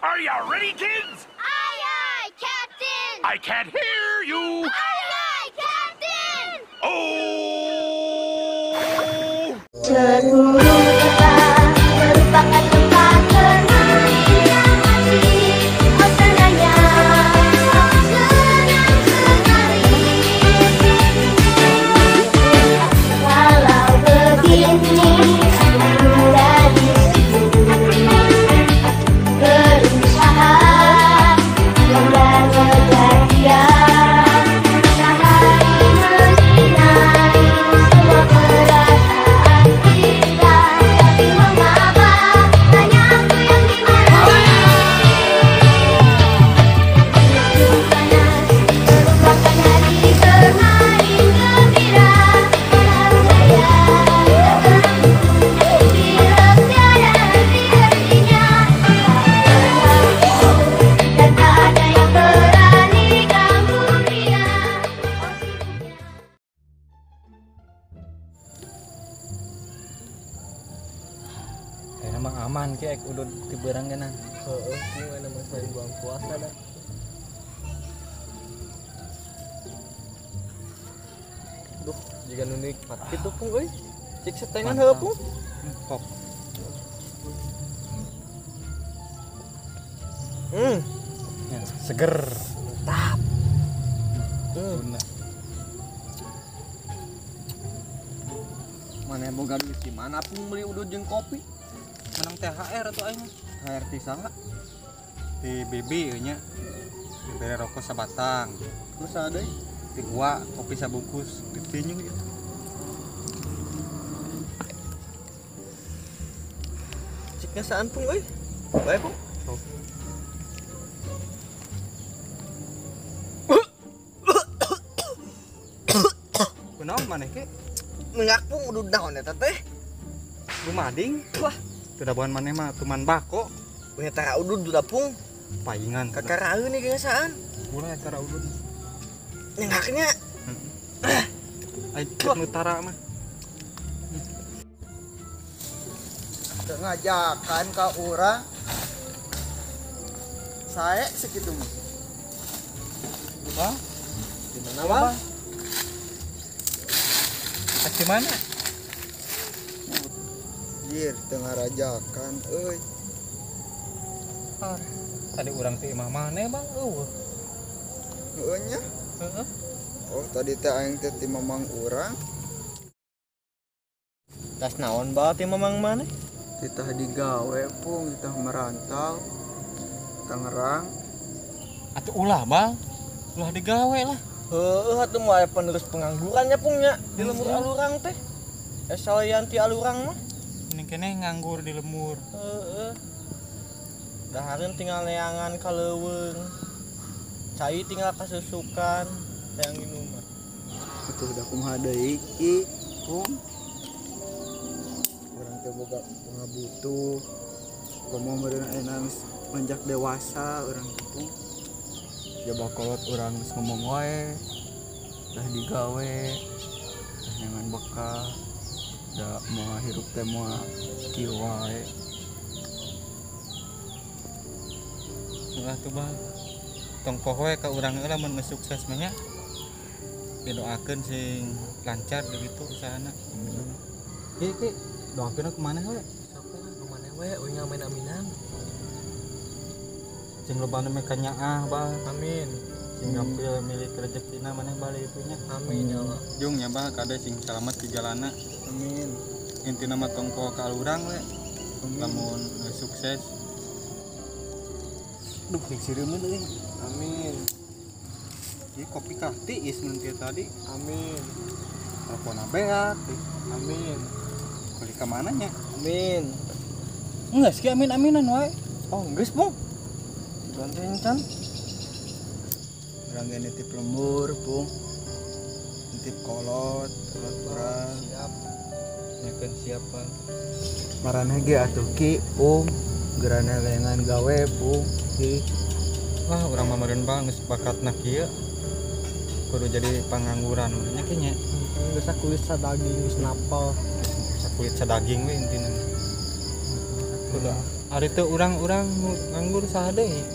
Are you ready, kids? Aye, aye, Captain! I can't hear you! Aye, aye, Captain! Oh! Merupakan tempat bermain yang asik. Oh senangnya, senang sekali. Walau begini, gadisku berusaha mengejar dia. Matahari menyinari semua perasaan kita, tapi mengapa hanya aku yang dimarahi? Musim panas merupakan hari bermain gembira. Walau saya terganggu, bila tiada henti-hentinya. Dan tak ada yang berani ganggu dia. Oh sibuknya. Kayaknya mah aman ki ek udud ti beurang geuna. Heeh, gimana mah selain buang puasa dah. Duh, jika nu nikmat kitu pung euy. Cik setengan heuh pung. Kok. Ya, seger. Mantap. Bener. Mana boga duit di mana pung beli udud jeung kopi? Menang THR atau aing mah? THR ti saha? Di BB euy nya. Dibere rokok sabatang. Terus saha deui? Di gua kopi sabungkus ditinju ieu. Cik ngasaan pung euy. Bae pung. Kunaon maneh ke? Nenggak pung udud naon eta teh? Lumading. Wah, teu dabohan maneh mah tuman bako. Punya tara udud udah pung. Paingan. Kakaraeun ieu ngasaan. Ulah tara udud. Nenggaknya. Ai cek nu tara mah. Teu ngajakan ka urang. Sae sekitu mah. Bang, di mana bang? Di mana? Jir, teu ngarajakan euy. Ah, tadi urang teh imah maneh bang eueuh. Heueuh nya? Heeh. Oh, tadi teh aing teh ti mamang urang. Tas naon ba ti mamang maneh? Titah digawe pung, titah merantau. Tangerang. Atuh ulah bang. Ulah digawe lah. Heueuh atuh moal aya penerus penganggurannya pung nya di lembur alurang teh. Esalian ti alurang mah. Mending keneh nganggur di lembur. Heeh. Dahareun tinggal neangan ka leuweung. Cai tinggal kasusukan hayang minum mah. Atuh da kumaha deui ki, pung. Urang teh boga pangabutuh. Komo meureun ayeuna geus manjak dewasa urang teh pung. Jaba kolot urang geus ngomong wae. Dah digawe, dah neangan bekal. Da moal hirup teh moal kieu wae. Ulah tuh bang. Tong poho we ka urang heula mun geus sukses mah nya. Didoakeun sing lancar begitu usahana. Ki ki doakeun ku maneh we. Sok we ku maneh we euy ngamen-aminan. Sing loba nu meh kanyaah bang. Amin. Sing gampil milik rezekina maneh balik itu nya. Amin ya Allah. Jung nya bah kade sing salamet di jalana. Amin. Intina mah tong poho ka urang we. Lamun geus sukses. Duh, sing sireumeun euy. Amin. Ieu kopi kah tiis mun kieu tadi. Amin. Telepon beak. Amin. Kuli ka mana nya? Amin. Enggak sih amin-aminan wae. Oh, geus pung. Bantuin can. Urang ge nitip lembur pung. Nitip kolot, kolot urang. Siap. Nyakeun siapa? Maraneh ge atuh ki pung. Gerana lengan gawe pung ki. Wah, urang mah meureun bang geus bakatna kieu. Kudu jadi pangangguran nya ki nya. Geus sakulit sadaging geus napal. Sakulit sadaging we intina. Kudu Ari teu urang-urang nganggur saha deui.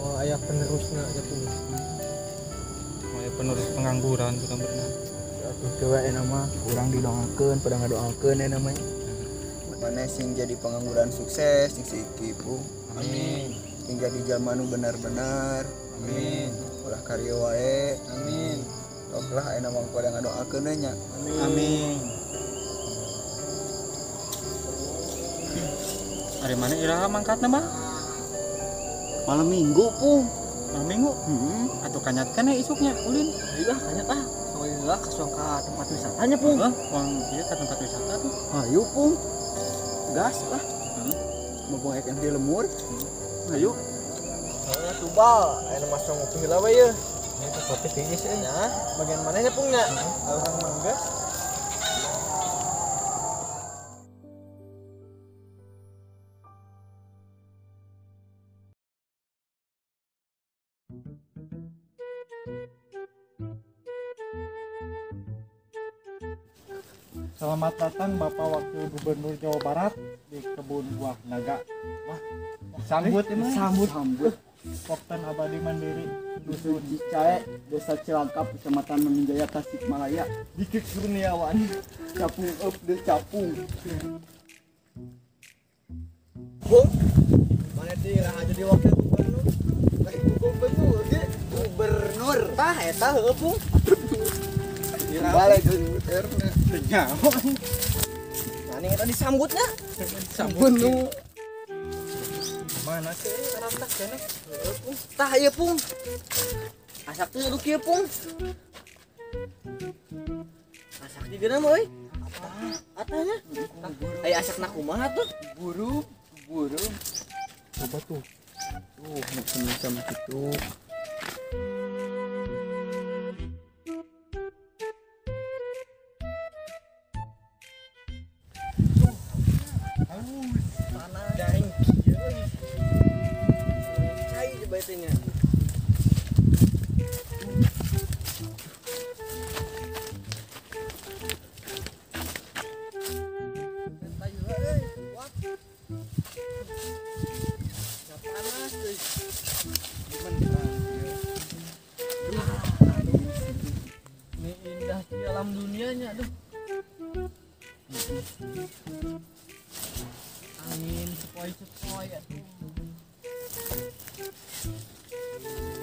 Oh, aya penerusna atuh. Aya penerus pengangguran tuh bener. Atuh coba enak mah urang didoakeun pada ngadoakeun enak mah. Mana sing jadi pengangguran sukses sing si Iki Pung. Amin. Sing jadi jalma nu benar-benar. Amin. Ulah karya wae. Amin. Tok lah enak mah pada ngadoakeun nya. Amin. Ari mana iraha mangkatna mah? Malam Minggu, Pung. Malam Minggu? Heeh. Atuh kanyat keneh isuknya ulin. Ayo ah kanyat ah. Soalnya kasuang ka tempat wisatanya, Pung. Heeh, uang ieu ka tempat wisata tuh. Ayo, Pung. Gas lah. Mumpung aya di lemur. Ayo. Heeh, tubal, aya nu masuk ngopi heula we ye. Ini tuh kopi tiis euy. Nah, bagian mananya Pung nya? Urang manggas. Selamat datang Bapak Wakil Gubernur Jawa Barat di Kebun Buah Naga. Wah, sambut ini. Sambut. Poktan Abadi Mandiri Dusun Cicae, Desa Cilangkap, Kecamatan Mangunjaya, Tasikmalaya. Dikik Kurniawan. Capung up de capung. Bung, mana sih iraha jadi wakil gubernur? Lain gubernur ge, gubernur. Tah eta heueuh, Pung. Balik gubernur. Teu nyaho. Nah, ini eta disambutnya. Sambut. Gubernur. Mana sih rata keneh? Heueuh, Pung. Tah ieu, Pung. Asak teh nu kieu, Pung. Asak di geuna mah euy. Atanya. Aya asakna kumaha tuh? Buru, buru. Coba tuh. Tuh, macam-macam gitu. Tanah garing kieu euy. Cai coba teh nya. Panas euy. Ini indah di alam dunianya aduh. Angin sepoi-sepoi atuh.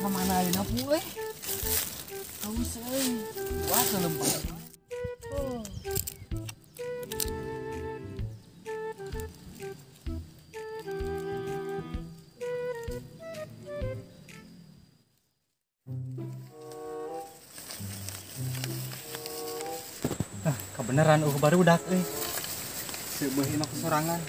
Kamana ayeuna Pung euy? Haus euy. Wah, lempar. Oh. Nah, kebenaran barudak euy. Seubeuh imah kesorangan.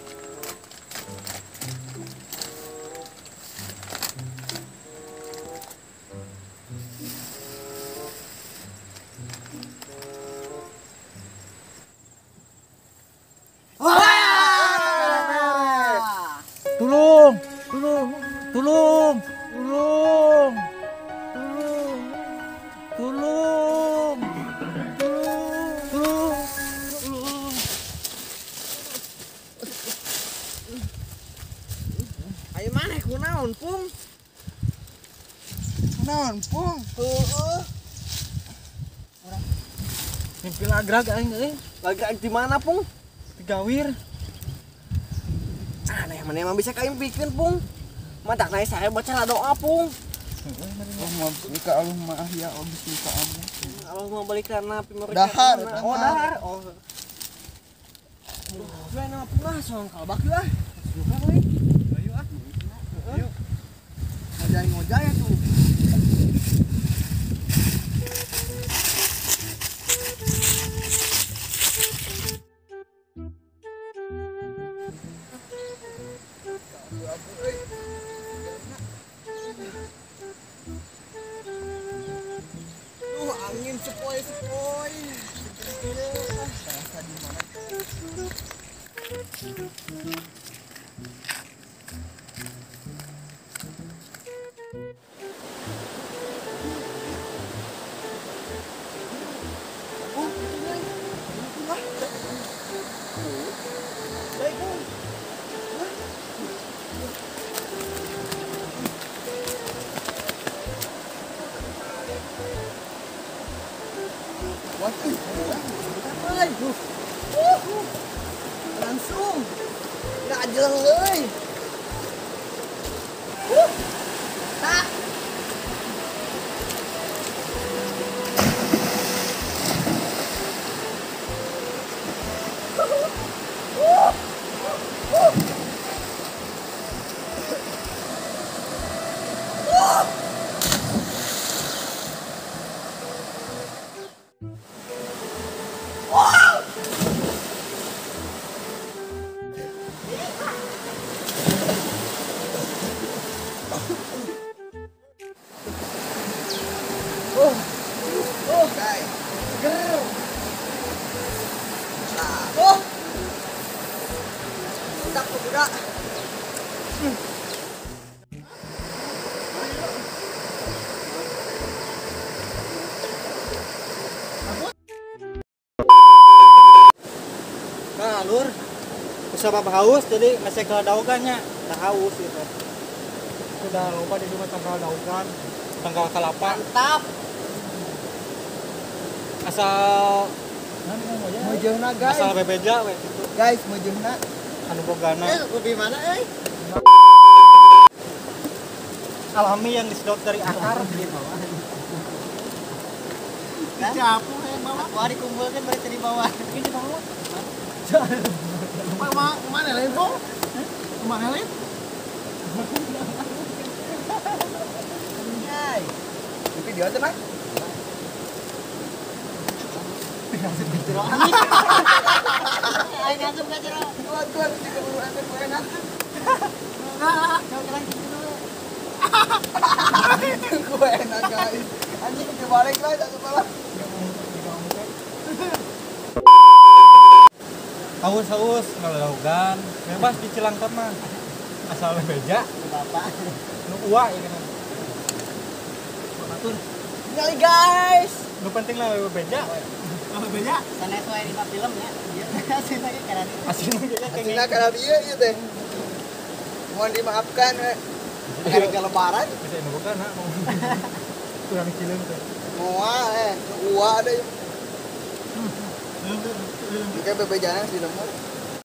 Tolong, tolong, tolong, tolong, tolong, tolong, tolong, tolong. Ayo maneh kunaon, Pung? Kunaon, Pung? Heeh. Mimpi lagrag aing euy. Lagrag di mana, Pung? Di Gawir. Aneh mana emang bisa kaimpikeun, Pung. Matak naik saya baca doa, Pung. Allahumma bismika Allahumma ahya wa bismika amut. Allahumma balik karena pimori. Dahar, Oh, dahar. Oh. Duh, nama Pung ah, soang kalbak yeuh ah. Suka euy. Ayo ah. Ayo. Ngojay-ngojay atuh. Duh, angin sepoi-sepoi. Terasa di mana? Oh, itu euy. Baik, Pung. guys. Langsung. Nggak jeleng euy. Tak. Guys, seger. Oh, tak budak. Nah, lur, kusabab haus jadi ngasih ke daugannya, dah haus gitu. Sudah lupa di rumah tanggal daugan, tanggal kelapa. Mantap. Asal mojehna guys. Asal bebeja we gitu. Guys, mojehna anu bogana. Lebih mana euy? Alami yang disedot dari akar gitu. Dicapu yang bawa. Wah, dikumpulkan berarti di bawah. Ini di bawah. Mana lain, Bang? Mana lain? Guys. Di video aja, Mas. Aing asup ka jero. Tuan juga buru asup gue enak. Nah, kau kira gitu dulu. Gue enak guys. Anjing dibalik lah satu malam. Haus-haus ngalaugan, bebas di Cilangkap mah. Asal beja, bapak. Nu uwa ieu kan. Atur. Nyali guys. Nu penting lah beja. Beja. Sanes wae dina film nya. Asin lagi kana dieu. Asin lagi Asinna kana dieu ieu teh. Mohon dimaafkan we. Karena lebaran bisa nu bukan ha. Kurang cileung teh. Moal nu uwa deui. Jika bebejana di lembur.